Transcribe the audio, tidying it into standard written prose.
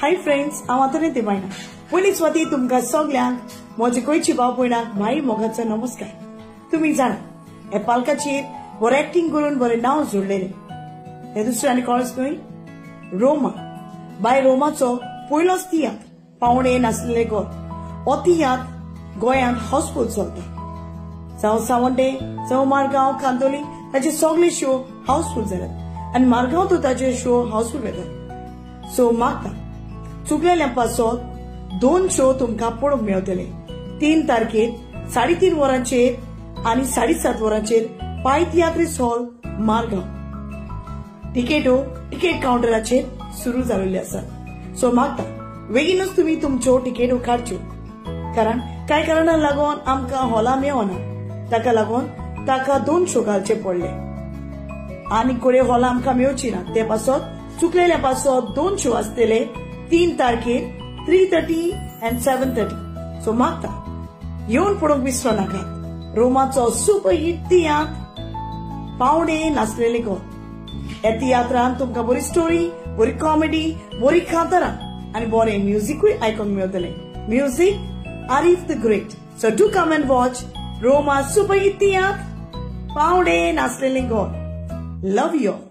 Hi friends, हांव आतां ते बायना पयलीं स्वाती तुमकां सगल्यांक म्हजे गोंयची भाव भयणाक माई मोगाचो नमस्कार. तुमी जाणा हे पालकाचेर बरें एक्टींग करून बरें नांव जोडलेलें. हे दुसरें आनी कोणच न्हय, रोमा बाय रोमाचो पयलोच तियात्र पावणे नासलेले घर. हो तियात्र गोंयांत हाऊसफूल चलता. जावं सावंडे, जावं मारगांव, कांदोली ताचे सगळे शो हाऊसफूल जाल्यात आनी मारगांव तो ताचे शो हाऊसफूल वेतात. सो मागता चुकलेल्या पासत 2 शो तुमकां पळोवंक मेळटले. 3 तारखेर 3:30 वरांचेर आनी 7:30 वरांचेर पाय तियात्रीस हॉल मारगांव. तिकेटो तिकेट कावंटराचेर सुरू जाल्ले आसात. सो मागता बेगीनच तुमी तुमच्यो तिकेटो काडच्यो, कारण कांय कारणाक लागून आमकां हॉला मेळना, ताका लागून ताका 2 शो घालचे पडले आनी कोडे हॉला आमकां मेळची ना. ते पासत चुकलेल्या पासत 2 शो आसतले 3 तारखेर 3:30 आनी 7:30. सो मागता येवन पळोवंक विसरो नाकात रोमाचो सुपर हिट तियात्र पावणे नासलेले घर. ह्या तियात्रान तुमकां बरी स्टोरी, बरी कॉमेडी, बरी कांतारां आनी बरें म्युजिकूय आयकूंक मेळटलें. Music Arif the great. So do come and watch Roma super hit tiatr पावणे नासलेले घर. Love you all.